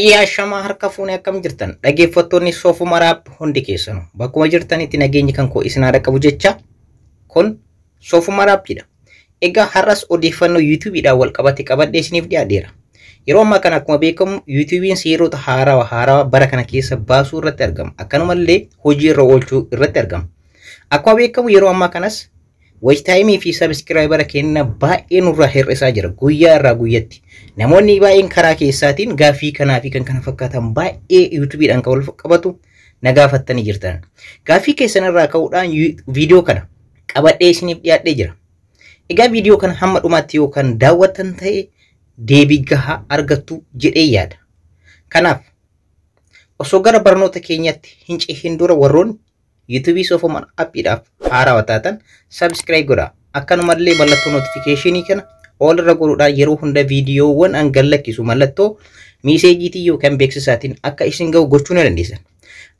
Yooyyaa, ashamaa, harka fuunee, akkam jirtan? Dhaggeeffattoonni Soofuma Raap hundi keessanuu bakkuma jirtanitti nageenyi kan koo isin haa qabu jecha, kun Soofuma Raappiidha. Egaa har'as odeeffannoo YouTubeiidhaan wal qabate qabadhee isiniif dhiyaadheera. Yeroo ammaa kana akkuma beekamu YouTubeiin seerota haarawaa haarawaa bara kana keessa baasuu irratti argama. Akkanumallee hojii irra oolchuu irratti argama. Akkuma beekamu yeroo ammaa kanas watch timeii fi subscribera kenna baay'ee nurraa hir'isaa jira guyyaa irraa guyyatti. Namoonni baay'een karaa keessaatiin gaaffii kanaa fi kan kana fakkaatan baay'ee YouTubeiidhaan kan wal qabatu na gaafattanii jirtan. Gaaffii keessan irraa ka'uudhaan viidiyoo kana qabadhee isiniif dhiyaadhee jira. Egaa viidiyoo kana hamma dhumaatti yoo kan daawwattan ta'e deebii gahaa argattu jedhee yaada. Kanaaf osoo gara barnoota keenyatti hin cehin dura warroonni YouTubeii Soofuma Appiidhaaf haarawaa taatan subscribe godhaa. Akkanumallee mallattoo notificationii kana all irra godhuudhaan yeroo hunda viidiyoowwan an gad lakkisu mallattoo messageiitiin yookaan beeksisaatiin akka isin ga'u gochuu ni dandeessan.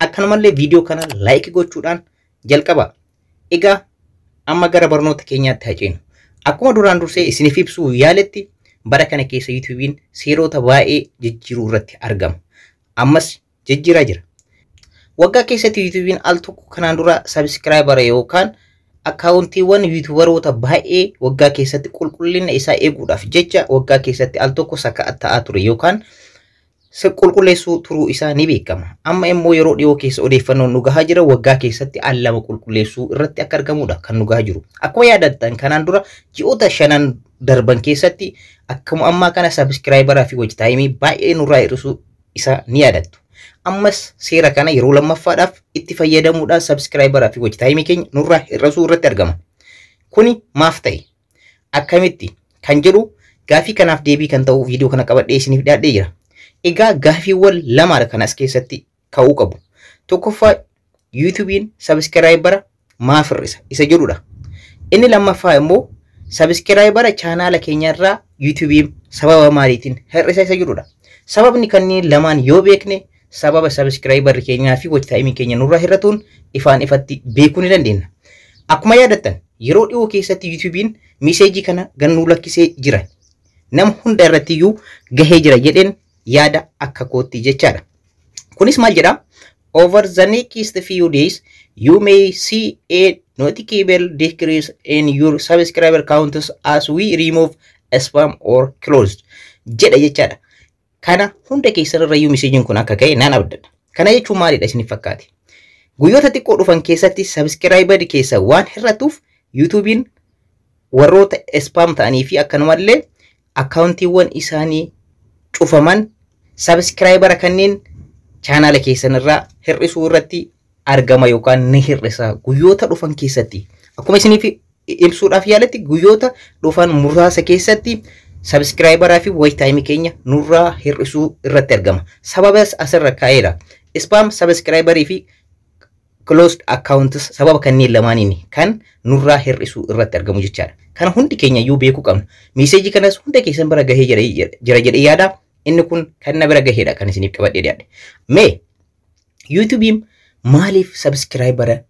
Akkanumallee viidiyoo kana like gochuudhaan jalqaba. Egaa amma gara barnoota keenyaatti haa ceenu. Akkuma duraan dursee isiniif ibsuu yaaletti, bara kana keessa YouTubeiin seerota baay'ee jijjiiruu irratti argama. Ammas jijjiiraa jira. Waggaa keessatti YouTubeiin al tokko kanaan dura subscribera yookaan accountiiwwan YouTuberoota baay'ee waggaa keessatti qulqullina isaa eeguudhaaf jecha waggaa keessatti al tokko ta'aa ture yookaan qulqulleessuu turuu isaa ni beekama. Amma immoo yeroo dhiyoo keessa odeeffannoon nu gahaa jira, waggaa keessatti al lama qulqulleessuu irratti akka argamudha kan nu gahaa jiru. Akkuma yaadattan kanaan dura ji'oota 5n darban keessatti akkuma ammaa kana subscriberaa fi watch timeii baay'ee nurraa hir'isuu isaa ni yaadattu. Ammas seera kana yeroo lammaffaadhaaf itti fayyadamuudhaan subscriberaa fi watch timeii keenya nurraa hir'isuu irratti argama. Kuni maaf ta'e? Akkamitti? Kan jedhu gaafii kanaaf deebii kan ta'u viidiyoo kana qabadhee isiniif dhiyaadhee jira. Egaa gaafiiwwan lamaadha kan as keessatti ka'uu qabu. Tokkoffaa, YouTubeiin subscribera maaf hir'isa isa jedhudha. Inni lammaffaa immoo subscribera chaanaala keenyarraa YouTubeiin sababa maaliitiin hir'isa isa jedhudha. Sababni kanneen lamaan yoo beekne sababa subscriberri keenyaa fi watch timeii keenya nurraa hir'atuun ifaan ifatti beekuu ni dandeenya. Akkuma yaadattan yeroo dhiyoo keessatti YouTubeiin messageii kana gannuu lakkisee jira. Nama hunda irratti iyyuu gahee jira jedheen yaada akka kootti jechaadha. Kunis maal jedhaa? "Over the next few days, you may see a noticeable decrease in your subscriber counts as we remove spam or closed" jedha jechaadha. Kana hunda keessan irrayyuu messageiin kun akka ga'e nan abdadha. Kana jechuun maalidha isiniif fakkaate? Guyyoota xiqqoo dhufan keessatti subscriber keessa waan hir'atuuf YouTubeiin warroota spam ta'anii fi akkanumallee accountiiwwan isaanii cufaman subscribera kanneen chaanaala keessan irraa hir'isuu irratti argama yookaan ni hir'isa guyyoota dhufan keessatti. Akkuma isiniif ibsuudhaaf yaaletti, guyyoota dhufan muraasa keessatti subscriberaa fi watch timeii keenya nurraa hir'isuu irratti argama. Sababas asirra kaa'eera. Spam subscriberii fi closed accounts, sababa kanneen lamaaniin kan nurraa hir'isuu irratti argamu jechaadha. Kana hundi keenya iyyuu beekuu qabna. Messageii kanas hunda keessan bira gahee jira jedhee yaada. Inni kun kan na bira gaheedha kan isiniif qabadhee dhiyaadhe. Mee YouTubeiin maaliif subscribera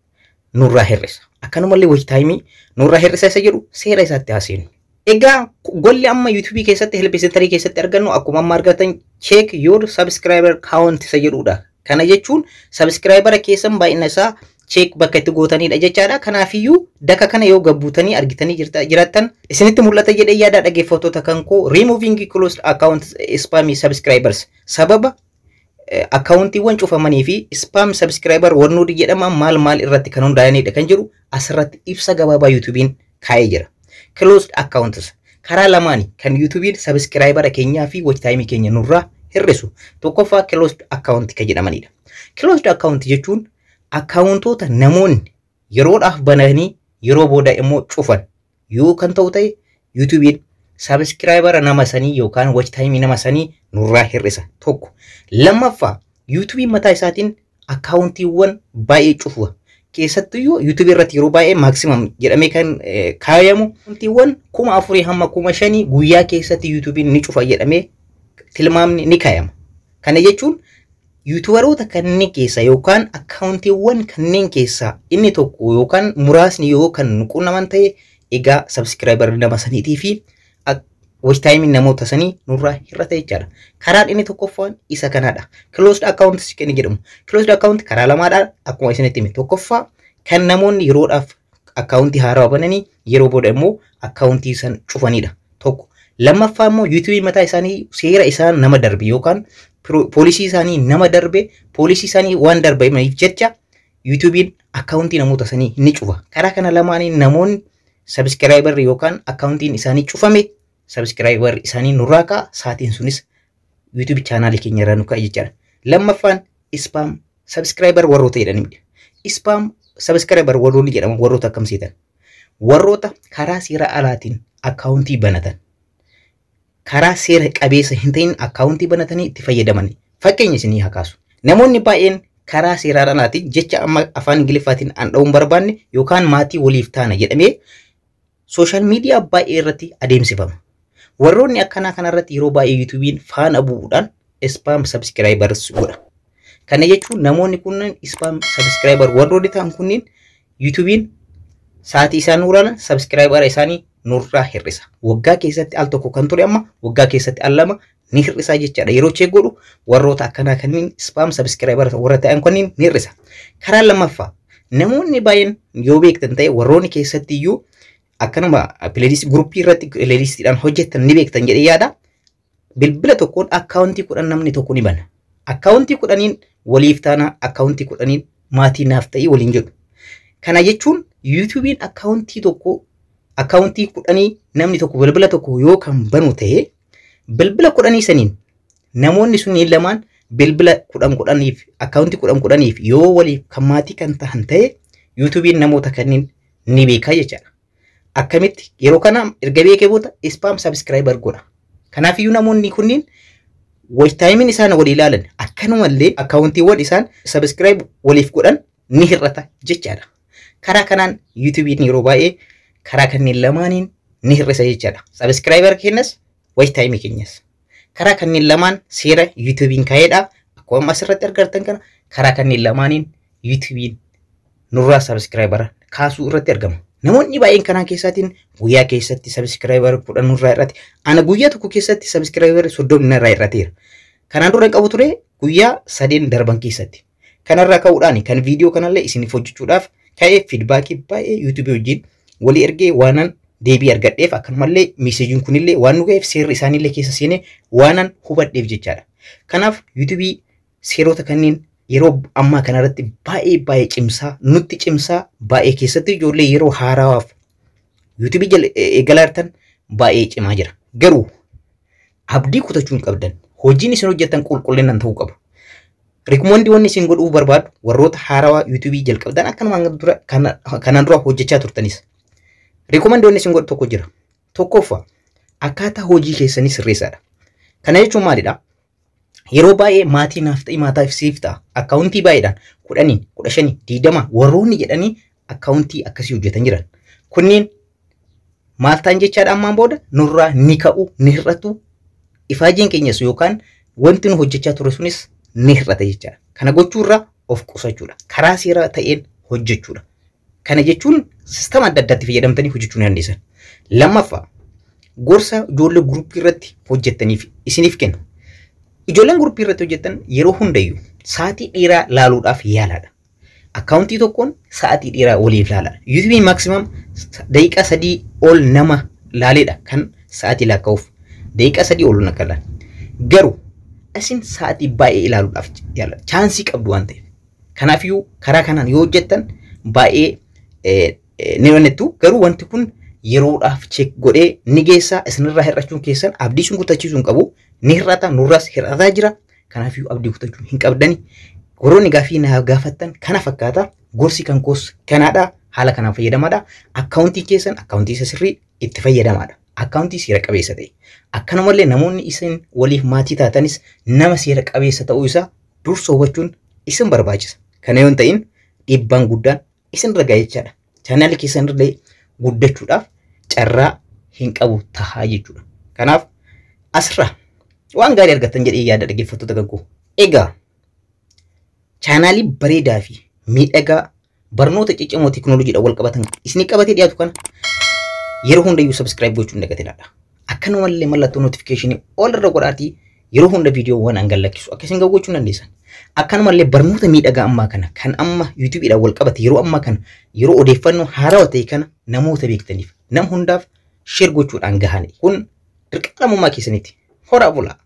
nurraa hir'isa? Akkanumallee watch timeii nurraa hir'isa isa jedhu seera isaatti haaseenu. Egaa golli amma YouTubeii keessatti help centerii keessatti argannu akkuma amma argatan "check your subscriber count" isa jedhudha. Kana jechuun subscribera keessan baay'ina isaa check bakka itti gootanidha jechaadha. Kanaafiyyuu daka kana yoo gabbuutanii argitanii jiraattan isinitti mul'ata jedhee yaada, dhaggeeffattoota kan koo. Removing closed account, spam subscribers, sababa accountiiwwan cufamanii fi spam subscriber warnoodi jedhama maal maal irratti kan hundaa'anidha kan jedhu asirratti ibsa gabaabaa YouTubeiin kaa'ee jira. Closed accounts, karaa lamaani kan YouTubeiin subscribera keenyaa fi watch timeii keenya nurraa hir'isu. Tokkoffaa, closed account kan jedhamanidha. Closed account jechuun accountoota namoonni yeroodhaaf bananii yeroo booda immoo cufan yoo kan ta'u ta'e, YouTubeiin subscribera nama sanii yookaan watch timeii nama sanii nurraa hir'isa tokko. Lammaffaa, YouTubeiin mataa isaatiin accountiiwwan baay'ee cufa. Keessattuyyuu YouTubeii irratti yeroo baay'ee maximum jedhamee kan kaayamu accountiiwwan 4000 hamma 5000 guyyaa keessatti YouTubeiin ni cufa jedhamee tilmaamni ni kaayama. Kana jechuun YouTuberoota kanneen keessa yookaan accountiiwwan kanneen keessaa inni tokko yookaan muraasni yoo kan nu quunnaman ta'e, egaa subscriberri nama saniitii fi Watch time namoota sanii nurraa hir'ata jechaadha. Karaan inni tokkoffaan isa kanadha. Closed account kan jedhamu. Closed account karaa lamaadha akkuma isinitti hime. Tokkoffaa kan namoonni yeroodhaaf akkaawuntii haarawaa bananii yeroo booda immoo akkaawuntii san cufanidha. Tokko. Lammaffaa immoo yuutuubii mataa isaanii seera isaan nama darbe yookaan policy isaanii nama darbe, policy isaanii waan darbeef jecha yuutuubiin akkaawuntii namoota sanii ni cufa. Karaa kana lamaaniin namoonni subscriberri yookaan akkaawuntiin isaanii cufame subscriberri isaanii nurraa ka'a, sa'aatiin sunis yuutuubii chaanaalii keenya irraa nu ka'a jechaadha. Lammaffaan spam subscriber warroota jedhanidha. Spam subscriber warroonni jedhaman warroota akkam seetan? Warroota karaa seera alaatiin akkaawuntii banatan. Karaa seera qabeessa hin ta'in akkaawuntii banatanii itti fayyadaman. Fakkeenya isinii haa kaasu. Namoonni baay'een karaa seeraan alaatiin, jecha amma afaan Ingiliffaatiin an dha'uun barbaanne, yookaan maatii waliif taana jedhamee social media baay'ee irratti adeemsifama. Warroonni akkanaa kanarratti yeroo baay'ee yuutuubiin faana bu'uudhaan spam subscribers godha. Kana jechuun namoonni kunneen, spam subscriber warroonni ta'an kunneen, yuutuubiin sa'aatii isaan nurraan subscriber isaanii nurraa hir'isa. Waggaa keessatti al tokko kan ture amma waggaa keessatti al lama ni hir'isa jechaadha. Yeroo check godhu warroota akkanaa kanneen, spam subscriber warra ta'an kanneen ni hir'isa. Karaa lammaffaa, namoonni baay'een yoo beektan ta'e, warroonni keessatti iyyuu akkanuma playlist groupii irratti playlistiidhaan hojjetan ni beektan jedhee yaada. Bilbila tokkoon akkaawuntii 10 namni tokko ni bana. Akkaawuntii 10n waliif taana, akkaawuntii 10n maatii naaf ta'ii waliin jedhu. Kana jechuun yuutuubiin akkaawuntii tokko, akkaawuntii 10 namni tokko bilbila tokko yoo kan banu ta'e, bilbila 10 saniin namoonni sunniin lamaan bilbila 10 10f akkaawuntii 10 10f yoo waliif kan maatii kan ta'an ta'e, yuutuubiin namoota kanneen ni beekaa jechaadha. Akkamitti yeroo kana erga beekee booda spam subscriber godha. Kanaafiyyuu namoonni kunniin watch timeiin isaan walii ilaalan, akkanumallee akkaawuntiiwwan isaan subscribe waliif godhan ni hir'ata jechaadha. Karaa kanaan yuutuubiin yeroo baay'ee karaa kanneen lamaaniin ni hir'isa jechaadha. Subscriber keenyas, watch timeii keenyas. Karaa kanneen lamaan seera yuutuubiin kaa'eedha. Akkuma asirratti argartan kana, karaa kanneen lamaaniin yuutuubiin nurraa subscriber kaasuu irratti argama. Namoonni baay'een kanaa keessaatiin guyyaa keessatti subscriber 10 nurraa irratti, ana guyyaa tokko keessatti subscriber 30 narraa irrateera. Kanaan dura qabu ture guyyaa 3 darban keessatti. Kanarraa ka'uudhaan kan viidiyoo kanallee isiniif hojjechuudhaaf ka'ee, feedbackii baay'ee yuutuubii wajjin walii ergee waanan deebii argadheef, akkanumallee messageiin kunillee waan nu ga'eef, seerri isaaniillee keessa seenee waanan hubadheef jechaadha. Kanaaf yuutuubii seerota kanneen yeroo ammaa kanarratti baay'ee baay'ee cimsaa nutti cimsaa, baay'ee keessatti ijoollee yeroo haarawaaf yuutuubii jala eegalaa jirtan baay'ee cimaa jira. Garuu abdii kutachuu hin qabdan. Hojiin isin hojjettan qulqullinaan ta'uu qabu. Recommend wanni isin godhuu barbaadu, warroota haarawaa yuutuubii jalqabdan, akkanuma dura kanaan dura hojjechaa turtanis. Recommend wanni isin godhu tokko jira. Tokkoffaa, akkaataa hojii keessanii sirreessaadha. Kana jechuun maalidha? Yeroo baay'ee maatii naaf ta'ii, maataaf siif ta'a. Akkaawuntii baay'eedhaan 10, 15, 20 warroonni jedhanii akkaawuntii akkasii hojjetan jiran. Kunneen maal ta'an jechaadha? Ammaan booda nurraa ni ka'u, ni hir'atu. Ifaajeen keenyas yookaan wanti nu hojjechaa ture sunis ni hir'ata jechaadha. Kana gochuurraa of qusachuudha. Karaa seera ta'een hojjechuudha. Kana jechuun sistama adda addaatti fayyadamtanii hojjechuu ni dandeessan. Lammaffaa, gorsa ijoollee groupii irratti hojjettaniif isiniif kenna. Ijoolleen groupii irratti hojjettan yeroo hundayyuu sa'aatii dheeraa laaluudhaaf yaalaadha. Akkaawuntii tokkoon sa'aatii dheeraa waliif laala. Yuutuubiin maximum daqiiqaa 3 ol nama laaleedha kan sa'aatii lakkaa'uuf. Daqiiqaa 3 ol akka laala. Garuu isin sa'aatii baay'ee ilaaluudhaaf yaala. Chanceii qabdu waan ta'eef. Kanaafiyyuu karaa kanaan yoo hojjettan baay'ee ni onnettu. Garuu wanti kun yeroodhaaf check godhee ni geessaa, isinirraa hir'achuun keessan abdii sun kutachiisuu hin qabu. Ni hir'ata, nurraas hir'ataa jira. Kanaafiyyuu abdii kutachuu hin qabdani. Warroonni gaafii na gaafattan kana fakkaata. Gorsi kan koos kanaadha. Haala kanaan fayyadamaadha. Akkaawuntii keessan akkaawuntii isa sirrii itti fayyadamaadha. Akkaawuntii seera qabeessa ta'e. Akkanumallee namoonni isin waliif maatii taatanis nama seera qabeessa ta'uu isaa dursa hubachuun isin barbaachisa. Kana yoo hin ta'in dhiibbaan guddaan isin irra ga'a jechaadha. Chaanaalii keessan illee guddachuudhaaf carraa hin qabu tahaa jechuudha. Kanaaf asirraa waan gaarii argattan jedhee yaada, dhaggeeffattoota gaggoo. Egaa chaanaalii bareedaa fi miidhagaa barnoota ciccimoo teekinooloojiidhaan wal qabatan isinii qabatee dhiyaatu kana yeroo hundayyuu subscribe gochuun dagatinadha. Akkanumallee mallattoo notification ol irra godhaatii yeroo hunda viidiyoowwan an gadlakkisu akka isin gochuu dandeessan. Akkanumallee barnoota miidhagaa ammaa kana kan amma YouTubeidhaan wal qabate, yeroo ammaa kana yeroo odeeffannoo haarawaa ta'e kana namoota beektaniif, nam hundaaf share gochuudhaan gahan. Kun dirqama lammummaa keessaniiti. Horaa bulaa.